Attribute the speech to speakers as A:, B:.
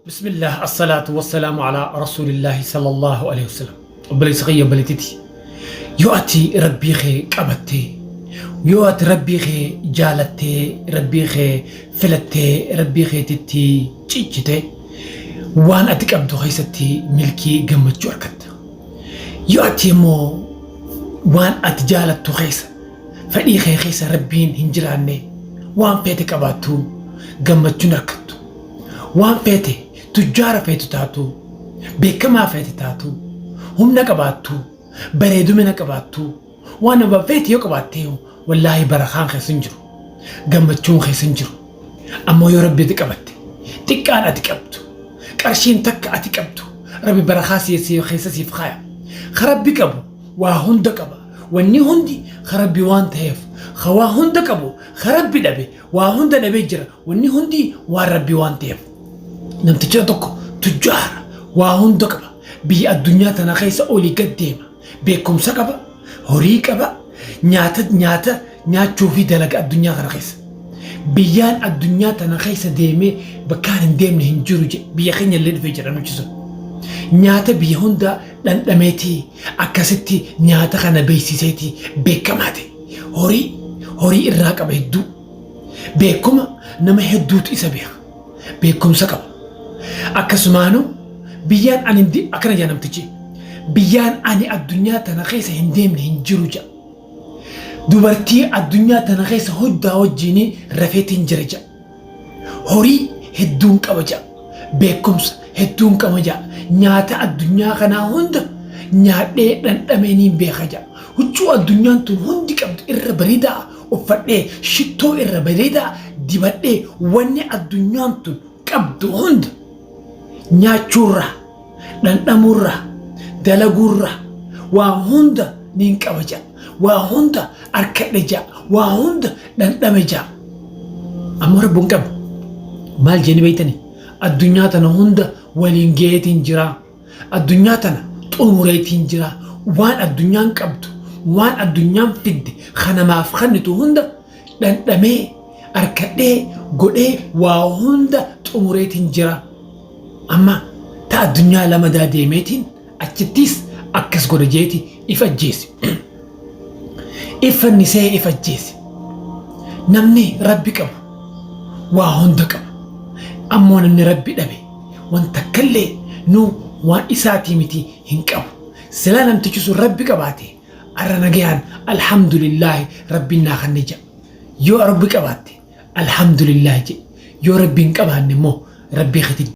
A: Bismillah assalaatu wassalaamu alaa rasuulillaahi sallallahu alaihi wasallam. Obboleessa kiyya, obboleettiti. Yoo ati rabbii kee qabattee, yoo ati rabbii kee jaalattee, rabbii kee filattee, rabbii keetitti cichite, waan ati qabdu keessatti milkii, gammachuu argatta. Yoo ati immoo waan ati jaalattu keessa, fedhii kee keessa rabbiin hin jiraanne, waan feete qabaattu gammachuun argattu. Waan feete, tujjaara feetu taatu, beekamaa feete taatu, humna qabaattu, bareedumina qabaattu, waan abbaa feete yoo qabaatte, wallaahi barakaan keessa hin jiru, gammachuun keessa hin jiru. Ammoo yoo rabbi ati qabatte, xiqqaan ati qabdu, qarshiin takka ati qabdu, rabbi barakaa keessa siif kaaya. Ka rabbi qabu waa hunda qaba. Wanni hundi ka rabbi waan ta'eef, ka waa hunda qabu, ka rabbi dhabe waa hunda dhabee jira. Wanni hundi waan rabbi waan ta'eef. Namticha tokko tujjaara, waa hunda qaba. Biyya addunyaa tana keessa olii gad deema. Beekumsa qaba, horii qaba, nyaata nyaata nyaachuu fi dalaga addunyaa kana keessa. Biyyaan addunyaa tana keessa deemee bakkaan hin deemne hin jiru jedhe. Biyya keenya illee dhufee jira namichi sun. Nyaata biyya hundaa dhandhameetii akkasitti nyaata kana beeksiseetii beekamaa ta'e. Horii irraa qaba hedduu. Beekuma nama hedduutu isa beeka. Beekumsa qaba. Akkasumaanuu biyyaan ani akkana jedha namtichi. Biyyaan ani addunyaa tana keessa hin deemne hin jiru jedha. Dubartii addunyaa tana keessa hojjaa wajjin rafeetiin jira jedha. Horii hedduun qaba jedha. Beekumsa hedduun qaba jedha. Nyaata addunyaa kanaa hunda nyaadhee dhandhamee niin beeka jedha. Huccuu addunyaan tun hundi qabdu irra bareedaa uffadhee, shittoo irra bareedaa dibadhee, wanni addunyaan tun qabdu hunda nyaachuurraa, dhandhamuurraa, dalaguurraa waa hunda niin qaba jedha. Waa hunda arkadhe jedha. Waa hunda dhandhame jedha. Ammoo rabbi hin qabu. Maal jeni beeytani? Addunyaa tana hunda waliin gaheetiin jira. Addunyaa tana xumureetiin jira. Waan addunyaan qabdu, waan addunyaan fidde, kanamaaf kennitu hunda dhandhamee, arkadhee, godhee, waa hunda xumureetiin jira. Amma ta addunyaa lamadaa deemeetiin achittis akkas godha jeeti if ajjeese. If fannisee if ajjeese. Namni rabbi qabu waa hunda qaba. Ammoo namni rabbi dhabe wanta akkallee nu waan isaatii miti hin qabu. Silaa namtichi sun rabbi qabaate, arra nagayaan alhamdulillaahi rabbiin naa kanne jedha. Yoo rabbi qabaatte alhamdulillaahi jedhe. Yoo rabbi hin qabaanne immoo rabbii keetti